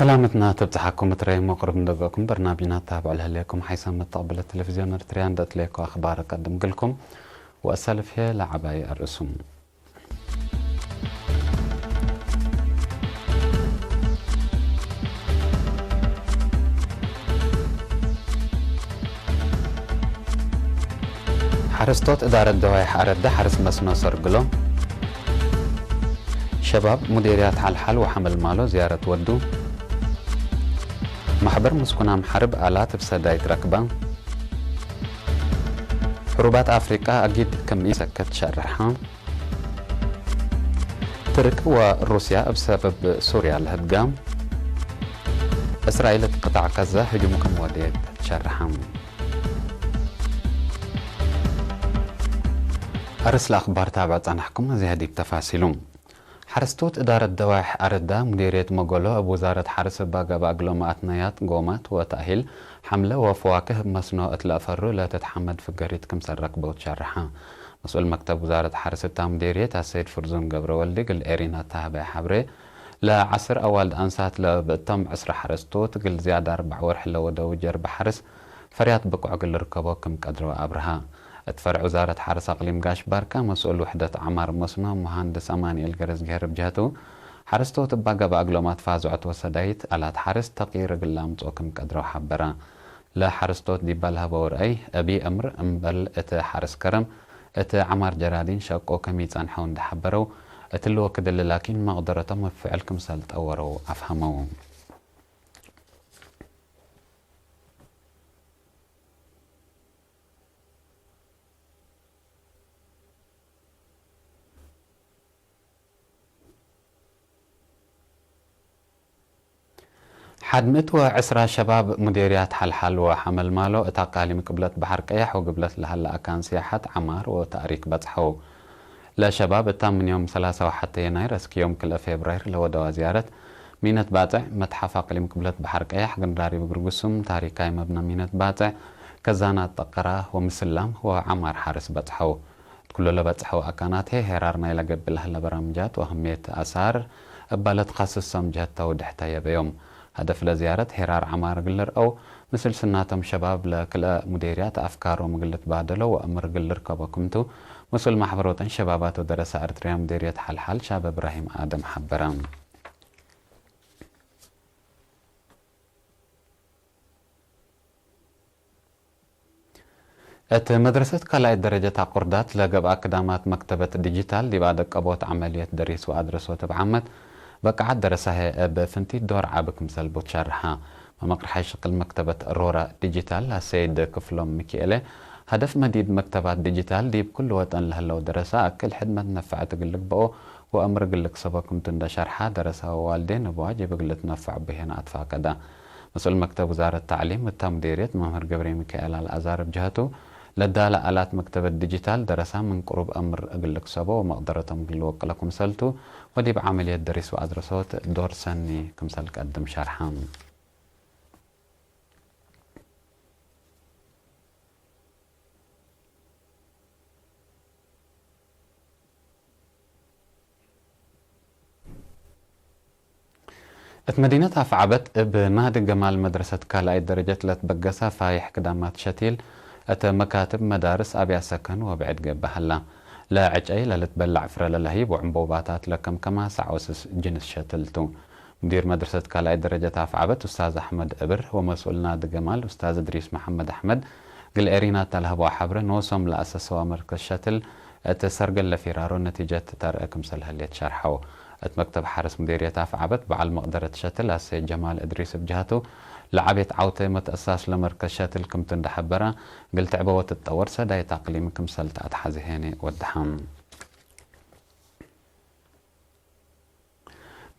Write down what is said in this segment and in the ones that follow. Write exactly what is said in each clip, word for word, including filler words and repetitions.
ሰላመትና ትብጽሓኩም እትረይም ወቅርብ እንደገእኩም በርናምጅና ተታብዑ ለህሌኩም ሓይሳም መተቅብለት ቴሌቪዝዮን ኤርትርያ እንደ እትሌኮ አኽባር እቀድም ግልኩም ወእሰልፍ ህዬ ለዐባይ አርእሱም። ሐረስቶት እዳረት ደዋይሕ አረዳ ሐርስ መስኖ ሰርግሎ። ሸባብ ሙዴርያት ሐልሐል ወሐመልማሎ ዝያረት ወዱ። ማሕበር ምስኩናም ሐርብ አላት እብ ሰዳይት ረክባ። ሕሩባት አፍሪቃ አጊድ ክም ኢሰከት ሸርሐ። ትርክ ወሩስያ እብ ሰበብ ሱርያ ለህድጋም። እስራኤል እት ቅጣዕ ቀዛ ህጁም ክም ወዴት ሸርሐ። አርስ ለአኽባር ታብዕ ጸናሕኩም፣ እዚ ዲብ ተፋሲሉ። ሐረስቶት እዳረት ደዋይሕ አረዳ ሙዴርየት መገሎ እብ ውዛረት ሐርስ እብ አገባእ እግሎም አትነያት፣ ጎማት ወተእሂል ሐምለ ወፈዋክህ እብ መስኖ እት ለአፈሩ ለትትሐመድ ፍገሪት ክምሰል ረክበው ትሸርሐ። መስኡል መክተብ ውዛረት ሐርስ እታ ሙዴርየት አሰይድ ፍርዙን ገብረወልድ እግል ኤሪና እተ ሀበየ ሐብሬ፣ ለዐስር አዋልድ አንሳት ለብእቶም ዕስራ ሐረስቶት እግል ዝያድ አርበዕ ወርሕ ለወደው ጀርብ ሐርስ ፈርያት ብቁዕ እግል ልርከቦ ክም ቀድረው አብርሃ። እት ፈርዕ ውዛረት ሐርስ አቅሊም ጋሽ ባርካ መስኡል ውሕደት ዐማር መስኖ መሃንድስ አማንኤል ገረዝግሄር እብ ጀህቱ፣ ሐረስቶት እብ አገባእ እግሎም አትፋዝዖት ወሰዳይት አላት ሐርስ ተቅይር እግል ለአምጽኦ ክም ቀድረው ሐበረ። ለሐረስቶት ዲባ ለሀበው ርአይ፣ እብ አምር እምበል እት ሐርስ ከረም፣ እት ዐማር ጀራዲን ሸቆ ከም ኢጸንሐው እንዴ ሐበረው፣ እትሊ ወክድ እሊ ላኪን መቅደረቶም እብ ፍዕል ክምሰል ጠወረው አፍሀመው። ሐድ ምእት ወዕስራ ሸባብ ሙዴርያት ሐልሐል ወሐመልማሎ እት አቃሊም ቅብለት በሐር ቀያሕ ወግብለት ለሀለ አካን ሲያሐት ዐማር ወተእሪክ በጽሐው። ለሸባብ እታ ምን ዮም ሰላሳ ወሐቴ የናይር እስክ ዮም ክልኤ ፌብራይር ለወደዋ ዝያረት ሚነት ባጽዕ፣ መትሐፍ አቅሊም ቅብለት በሐር ቀያሕ፣ ግንራሪብ እግር ጉሱም፣ ታሪካይ መብነ ሚነት ባጽዕ፣ ከዛናት ጠቀራ ወምስላም ወዐማር ሐርስ በጽሐው። እት ኩሉ ለበጽሐው አካናት ህዬ ሄራር ናይለ ገብእ ለሀለ በራምጃት ወአህምየት አሳር እባ ለትከስሶም ጀህት ተውድሕተ የበዮም። ሀደፍ ለዝያረት ሄራር ዐማር እግል ልርአው፣ ምስል ስናቶም ሸባብ ለክልኤ ሙዴርያት አፍካሮም እግል ልትባደሎ ወአምር እግል ልርከቦ ክምቱ፣ መስኡል ማሕበር ወጠን ሸባባት ወደረሰ ኤርትርያ ሙዴርየት ሐልሐል ሻብ እብራሂም አደም ሐበረ። እት መድረሰት ካልኣይት ደረጀት አቁርዳት ለገብአ ክዳማት መክተበት ዲጂታል ዲብ አደቀቦት ዐመልየት ደሪስ ወአድረሶት እብ ዓመት በቃዐት ደረሰ ህዬ እብ ፍንቲት ዶር ዐቢ ክምሰል ቡ ትሸርሐ። መመቅርሓይ ሽቅል መክተበት ሮራ ዲጂታል አሰይድ ክፍሎም ሚኪኤለ፣ ሀደፍመ ዲብ መክተባት ዲጂታል ዲብ ኩሉ ወጠን ለህለው ደረሰ አክል ሕድመት ነፈዐት እግል ልግበኦ ወአምር እግል ልክሰቦ ክምቱ እንደ ሸርሐ፣ ደረሰ ወዋልዴን እብ ዋጅብ እግል ልትነፈዕ ብሄን አትፋቀደ። መስኡል መክተብ ውዛረት ተዕሊም እታ ሙዴርየት መምህር ገብሬሚካኤል አልአዛር እብ ጀህቱ፣ ለዳለ አላት መክተበት ዲጂታል ደረሳ ምን ቅሩብ አምር እግል ልክሰቦ ወመቅደረቶም እግል ልወቅሎ ክምሰልቱ ወዲብ ዐመልየት ደሪስ ወአድረሶት ዶር ሰኒ ክምሰል ቀድም ሸርሐ። እት መዲነት አፍዓበት እብ ናዲ ገማል መድረሰት ካልኣይት ደረጀት ለትበገሰ ፋይሕ ክዳማት ሸቲል እተ መካትብ፣ መዳርስ፣ አብያት ሰከን ወብዕድ ገብእ ሀላ። ለዕጨይ ለልትበላዕ ፍረ ለለህይብ ወዕንቦባታት ለከምከማ ሳዕ ወስስ ጅንስ ሸትል ቱ። ሙዲር መድረሰት ካልኣይት ደረጀት አፍዓበት ኡስታዝ አሕመድ እብር ወመስኡል ናዲ ገማል ኡስታዝ እድሪስ መሐመድ አሕመድ እግል ኤሪና እተ ለሀበዋ ሐብረ፣ ኖሶም ለአሰሰዋ መርከዝ ሸትል እት ሰርገል ለፊራሮ ነቲጀት ተርአ ክምሰል ህሌት ሸርሐው። እት መክተብ ሐርስ ሙዴርየት አፍዓበት በዐል መቅደረት ሸትል አሰይድ ጀማል እድሪስ እብ ጀህቱ፣ ለዐቤት ዐውቴ መትአሳስ ለመርከዝ ሸትል ክምቱ እንደ ሐበረ፣ እግል ትዕበ ወትትጠወር ሰዳይት አቅሊም ክምሰል ተአትሐዜ ሄኔ ወደሐ።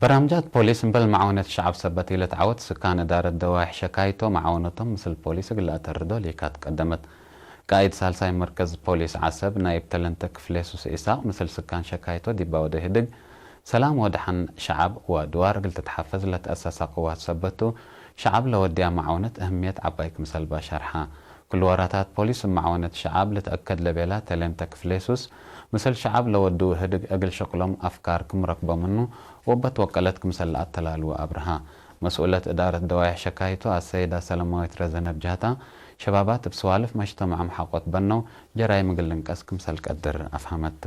በራምጃት ፖሊስ እምበል መዓውነት ሸዐብ ሰበት ኢልትዓወት፣ ስካን እዳረት ደዋይሕ ሸካይቶ መዓውነቶም ምስል ፖሊስ እግል ለአተርዶ ሊካት ቀደመት። ቃኢድ ሳልሳይ መርከዝ ፖሊስ ዐሰብ ናይብ ተለንተ ክፍሌሱስ ኢሳቅ ምስል ስካን ሸካይቶ ዲባ ወደ ህድግ፣ ሰላም ወደሐን ሸዐብ ወድዋር እግል ትትሐፈዝ ለትአሰሰ ቅዋት ሰበት ቱ፣ ሸዐብ ለወድያ መዓውነት እህምየት ዐባይ ክምሰል በ ሸርሐ። ክሉ ወራታት ፖሊስ እብ መዓወነት ሸዓብ ልትአከድ ለቤላ ተሌንተ ክፍሌሱስ፣ ምስል ሸዓብ ለወድው ህድግ እግል ሸቅሎም አፍካር ክም ረክቦ ምኑ ወበት ወቀለት ክምሰል ለአተላልወ አብርሃ። መስኡለት እዳረት ደዋይሕ ሸካይቱ አሰይዳ ሰለማዊት ረዘነ ብጅህታ፣ ሸባባት እብ ሰዋልፍ መጅተመዖም ሐቆት በነው ጀራይም እግል ልንቀስ ክምሰል ቀድር አፍሀመት።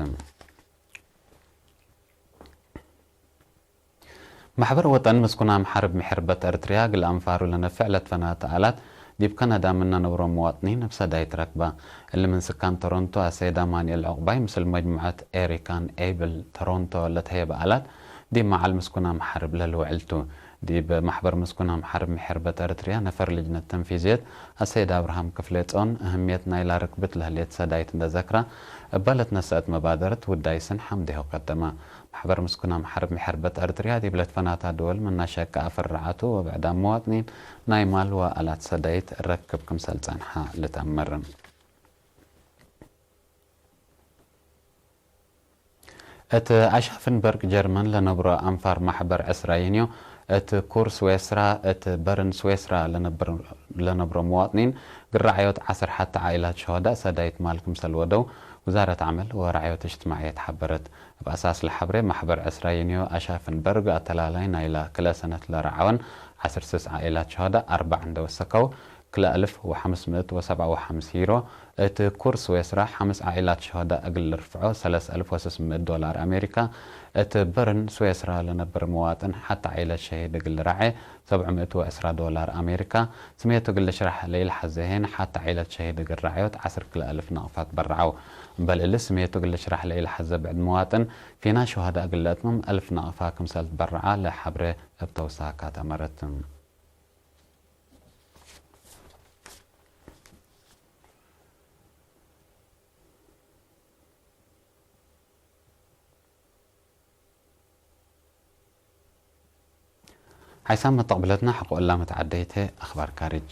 መሕበር ወጠን ምስኩናም ሐርብ ምሕርበት ኤርትርያ እግል አንፋሩ ለነፍዕ ለትፈናተ አላት፣ ዲብ ከነዳ ምን ነብሮ መዋጥኒን እብ ሰዳይት ረክበ። እሊ ምን ስካን ቶሮንቶ አሰይድ አማንኤል ዑቅባይ ምስል መጅሙዐት ኤሪካን ኤብል ቶሮንቶ ለተሄበ አላት፣ ዲብ መዓል ምስኩናም ሐርብ ለልውዕል ቱ። ዲብ መሕበር ምስኩናም ሐርብ ምሕርበት ኤርትርያ ነፈር ልጅነት ተንፊዝየት አሰይድ አብርሃም ክፍሌጾን እህምየት ናይላ ርክብት ለህሌት ሰዳይት እንደ ዘክራ፣ እበ ለትነሰአት መባደረት ውዳይ ስን ሐምዴሆ ቀደመ። መሕበር ምስኩናም ሐርብ ምሕርበት ኤርትርያ ዲብ ለትፈናታ ድወል ምናሸ ከአፍር ረዓቱ ወብዕዳም መዋጥኒን ናይ ማል ወአላት ሰዳይት ረክብ ክምሰል ጸንሐ ልትአመር። እት አሻፍንበርግ ጀርመን ለነብሮ አንፋር ማሕበር ዕስራ ዩንዮ፣ እት ኩር ስዌስራ፣ እት በርን ስዌስራ ለነብር-፣ ለነብሮ መዋጥኒን ግራዕዮት ዐስር ሐተ ዓኢላት ሸሆዳእ ሰዳይት ማል ክምሰል ወደው ውዛረት ዐመል ወራዕዮት እጅትማዕየት ሐበረት። እብ አሳስ ለሐብሬ፣ ማሕበር ዕስራ ዩንዮ አሻፍንበርግ አተላላይ ናይላ ክልኤ ሰነት ለረዐወን ዐስር ስስ ዓኢላት ሸሆዳእ አርበዕ እንደ ወሰከው፣ ክልኤ አልፍ ወሐምስ ምእት ወሰብዓ ወሐምስ ዩሮ፣ እት ኩር ስዌስራ ሐምስ ዓኢላት ሸሆዳእ እግል ልርፍዖ ሰለስ አልፍ ወስስ ምእት ዶላር አሜሪካ፣ እት በርን ስዌስራ ለነብር መዋጥን ሐተ ዓኢለት ሸሂድ እግል ልራዔ ሰብዕ ምእት ወዕስራ ዶላር አሜሪካ፣ ስሜቱ እግል ልሽራሕ ለኢልሐዘ ሄን ሐተ ዓኢለት ሸሂድ እግል ራዕዮት ዐስር ክልኤ አልፍ ናቅፋት በረዐው። እምበል እሊ ስሜቱ እግል ልሽራሕ ለኢልሐዘ ብዕድ መዋጥን፣ ፊናት ሸሆዳእ እግል ለአትምም አልፍ ናቅፋ ክምሰል ትበረዐ ለሐብሬ እብ ተውሳካት አመረት። ሓይሳም መተቅብለትና ሐቆ እላ መትዓደይት ህይ አኽባር ካርጅ።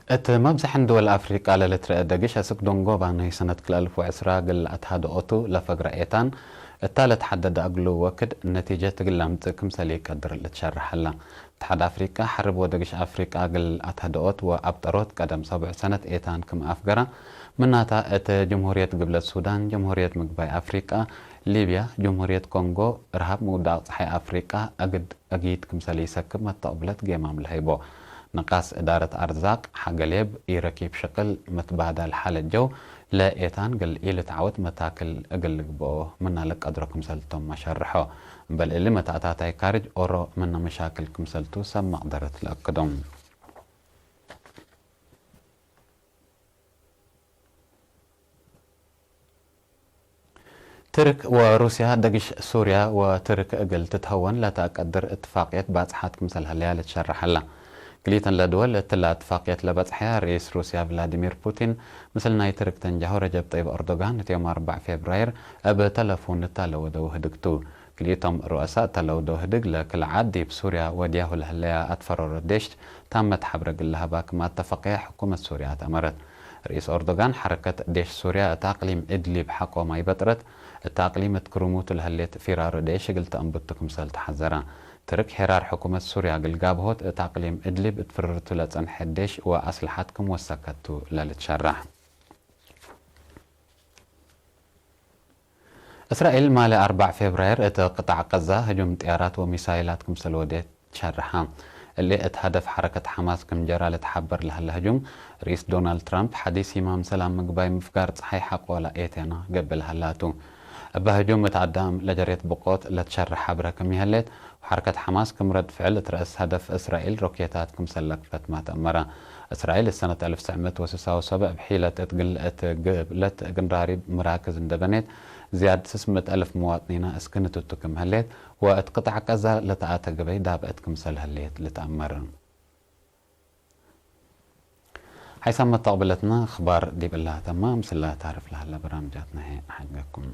እት መብዝሐን ድወል አፍሪቃ ለልትረአ ደግሽ አስክ ደንጎባ ናይ ሰነት ክልኤ አልፍ ወዕስራ እግል አትሃደኦቱ ለፈግረ ኤታን እታ ለትሐደደ እግሉ ወክድ ነቲጀት እግል ለአምጽእ ክምሰል ኢቀድር ልትሸረሕ ሀላ። እትሓድ አፍሪቃ ሐርብ ወደግሽ አፍሪቃ እግል አትሃደኦት ወአብጠሮት ቀደም ሰቡዕ ሰነት ኤታን ክም አፍገረ፣ ምናታ እት ጅምሁርየት ግብለት ሱዳን፣ ጅምሁርየት ምግባይ አፍሪቃ፣ ሊብያ፣ ጅምሁርየት ኮንጎ፣ እርሃብ ምውዳቅ ጸሓይ አፍሪቃ፣ አግድ አጊድ ክምሰል ኢሰክብ መተቅብለት ጌማም ለሀይቦ። ንቃስ እዳረት አርዛቅ፣ ሐገሌብ፣ ኢረኪብ ሽቅል፣ መትባዳል ሓለት ጀው፣ ለኤታን እግል ኢልትዓወት መታክል እግል ልግብኦ ምና ልቀድሮ ክምሰል ቶም መሸርሖ። እምበል እሊ መተአታታይ ካርጅ ኦሮ ምነ መሻክል ክምሰልቱ ሰብ መቅደረት ለአክዶም። ትርክ ወሩስያ፣ ደግሽ ሱርያ ወትርክ እግል ትትሀወን ለተአቀድር እትፋቅየት ባጽሓት ክምሰል ሀለያ ልትሸረሕ ሀላ። ክልኢተን ለድወል እትላ እትፋቅየት ለበጽሐያ ርኢስ ሩስያ ቭላዲሚር ፑቲን ምስል ናይ ትርክ ተንጃሁ ረጀብ ጠይብ ኦርዶጋን እት ዮም አርበዕ ፌብራይር እብ ተለፉን እታ ለወደው ህድግ ቱ። ክልኢቶም ሩአሳ እተ ለወደው ህድግ ለክል ዐድ ዲብ ሱርያ ወድያሁ ለህለያ አትፈረሮ ዴሽ ታመት ሐብረ እግል ለሀባ ክም አተፈቀየ ሕኩመት ሱርያ አትአመረት። ርኢስ ኦርዶጋን ሐረከት ዴሽ ሱርያ እት አቅሊም እድሊብ ሐቆ ማይ በጥረት፣ እት አቅሊም እት ክሩሙቱ ለህሌት ፊራሮ ዴሽ እግል ተአንብቱ ክምሰል ተሐዘረ። ትርክ ሄራር ሕኩመት ሱርያ እግል ጋብሆት እት አቅሊም እድሊብ እት ፍርርቱ ለጸንሐ ዴሽ ወአስለሐት ክም ወሰከቱ ለልትሸረሕ። እስራኤል ማሌ አርበዕ ፌብራይር እት ቅጣዕ ቀዛ ህጁም ጥያራት ወሚሳይላት ክምሰል ወዴት ሸርሐ። እሊ እት ሀደፍ ሐረከት ሐማስ ክም ጀራ ልትሐበር ለሀለ ህጁም፣ ርኢስ ዶናልድ ትራምፕ ሐዲስ ይማም ሰላም ምግባይ ምፍጋር ጸሓይ ሐቆ ለኤቴና ገብእ ለሀላቱ። እበ ህጁም እት አዳም ለጀሬት ብቆት ለትሸርሕ ሐብረ ክም ይሀሌት፣ ወሐረከት ሐማስ ክም ረድ ፍዕል እት ረአስ ሀደፍ እስራኤል ሮኬታት ክምሰል ለክፈት ማ ተአመረ። እስራኤል እት ሰነት አልፍ ትሰዕ ምእት ወስሳ ወሰብዕ እብ ሒለት እት ግል እት ግብለት ግንራሪብ ምራክዝ እንደ በኔት፣ ዝያድ ስስ ምእት አልፍ መዋጥኒና እስክንትቱ ክም ህሌት ወእት ቅጣዕ ቀዛ ለተአተ ገበይ ዳብአት ክምሰል ህሌት ልትአመር። ሓይሳም መተቅብለትና አኽባር ዲብ እላ ተማም፣ ምስላ ታርፍ ለሀለ በራምጃትና ህይ ነሓግገኩም።